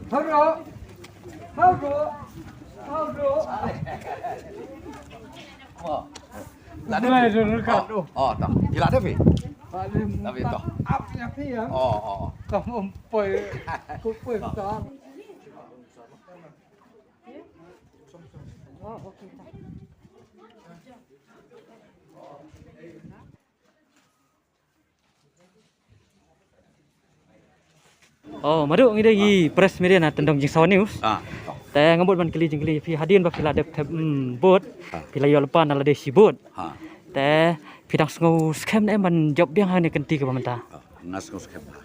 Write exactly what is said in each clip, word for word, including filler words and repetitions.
Haro. Haro. Haro. La dep. Oh, oh, tah. Ila dep. Tapi toh. Ap ya pi ya. Oh, oh, oh. Kamu poi. Ku poi ta. Oh, okay. Oh, madu ngi dei ngi press media na tendong Jingsawa News. Ah, toh. Te nga bud ban kylli jingkylli phi hadien ba phi la dep thep, mm, vote. Ah. Phi la ïoh lypa na lade shi vote. Ah. Te phi dang sngew skhem ne em ban jop biang ha kane ka kynti kaba mynta? Ah, nga sngew skhem ha.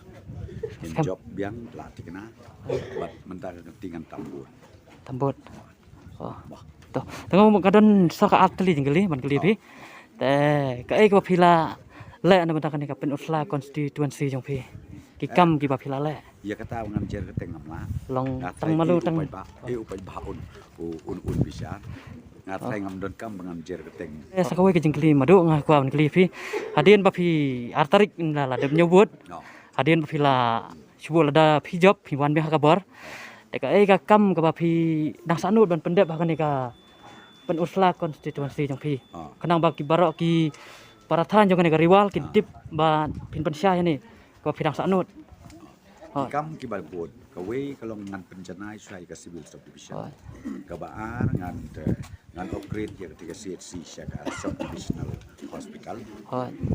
Ngin jop biang la thikna. Bad mynta ka kynti ngan tam bud. Tam bud. Oh. Toh, tang ka don sa ka ar tylli jingkylli ban kylli phi. Te kaei kaba phi la leh na bynta kane ka Pynursla constituency jong phi? Ki kam kiba phi la leh. Ïa kata ba ngan jer kyrteng ngam lah. Long tang malu tang. Ba, eh, u paidbah un, un, un bishar. Nga trai ngam don kam ba ngan jer kyrteng. Eh, sa kawei ka jingkylli madu nga kwah ban kylli phi. Hadien ba phi ar tarik la, la dep ñiew vote. Hadien ba phi la shu lada phi jop phi wan biang ha ka bor. Te kaei ka kam kaba phi dang sahnud ban pyndep ha kane ka Pynursla constituency jong phi? Ah. Khnang ba ki baroh ki para thaiñ jong kane ka Ri Wal kin tip ba phin pynshai ïa kane kaba phi dang sahnud. Ki kam kiba bun, kawei ka long ngan pynjanai shuwa ïa ka civil subdivision. Kaba ar ngan, eh, ngan upgrade ïa kata ka C H C sha ka subdivisional hospital.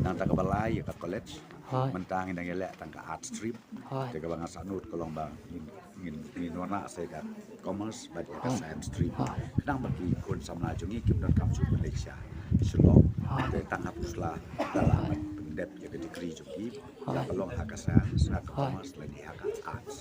Nangta kaba lai ïa ka college. Mynta ngin dang ïaleh tang ka art stream. Te kaba nga sahnud ka long ba ngin, ngin, ngin wanrah sa ïa ka commerce bad ïa ka science stream. Khnang ba ki khun samla jong ngi kim donkam shu pynleit sha Shillong. Te tang ha Pynursla da lah ban pyndep ïa ka degree jong ki. Ïa ka long ha ka science, ha ka commerce lane ha ka arts.